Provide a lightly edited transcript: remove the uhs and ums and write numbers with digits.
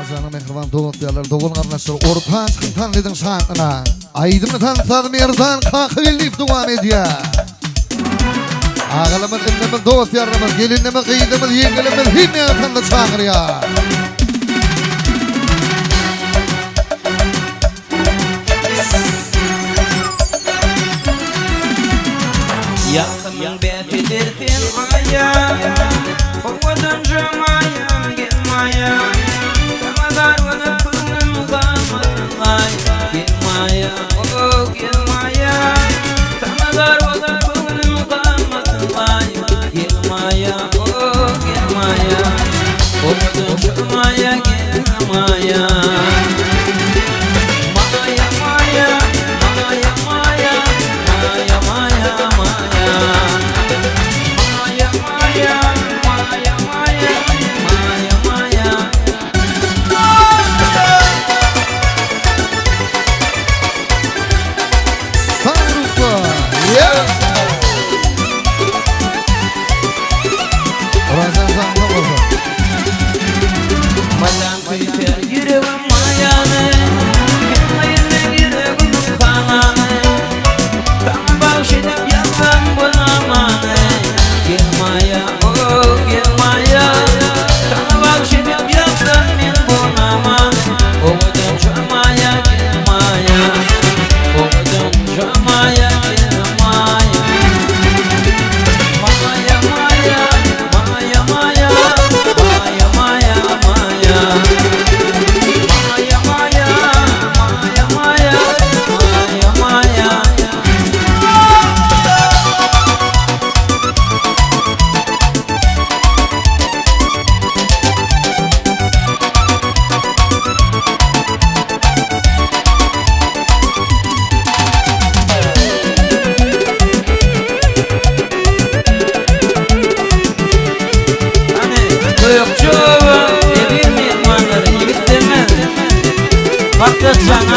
Agajanyň mähriban dost-ýarlary, dogan-garyndaşlary orta çykyň tans ediň şatlyna. Aýdymly tans sazy Merdan Kakageldiýew dowam edýär. Agalarymyz, inimiz, dost-ýarlarymyz, gelinimiz, gyzymyz, ýeňňelerimiz hemmäňizi tansa çagyrýar. Ýalkymyň bäs eder sen aýa, Owadan jemaýam gel maýa, Saňa zar bolup köňlüm galmasyn aý, Gel maýa, o gel maýa, Saňa zar bolup köňlüm galmasyn aý, Gel maýa, o gel maýa, Owadan jemaýa gel maýa. Maýa maýa, maýa maýa, maýa maýa maýa. Maýa maýa, maýa maýa, maýa maýa. Sag Yeah! Ramazan sag bolsun. Madam küýser ýüregim maýany, Gelmeýin ýüregimiň hanany. Saňa bagş edip ýazsam bu namany. Gel maýa, o gel maýa, Saňa bagş edip ýazsam men bu namany. Owadan maýa gel maýa, Owadan maýa gel maýa. Maýa maýa, maýa maýa, maýa maýa maýa. Maýa maýa, maýa maýa, maýa maýa. Hany, Gökçe oba, eziz myhmanlary, ýigitlerimiz. Patlatjaň.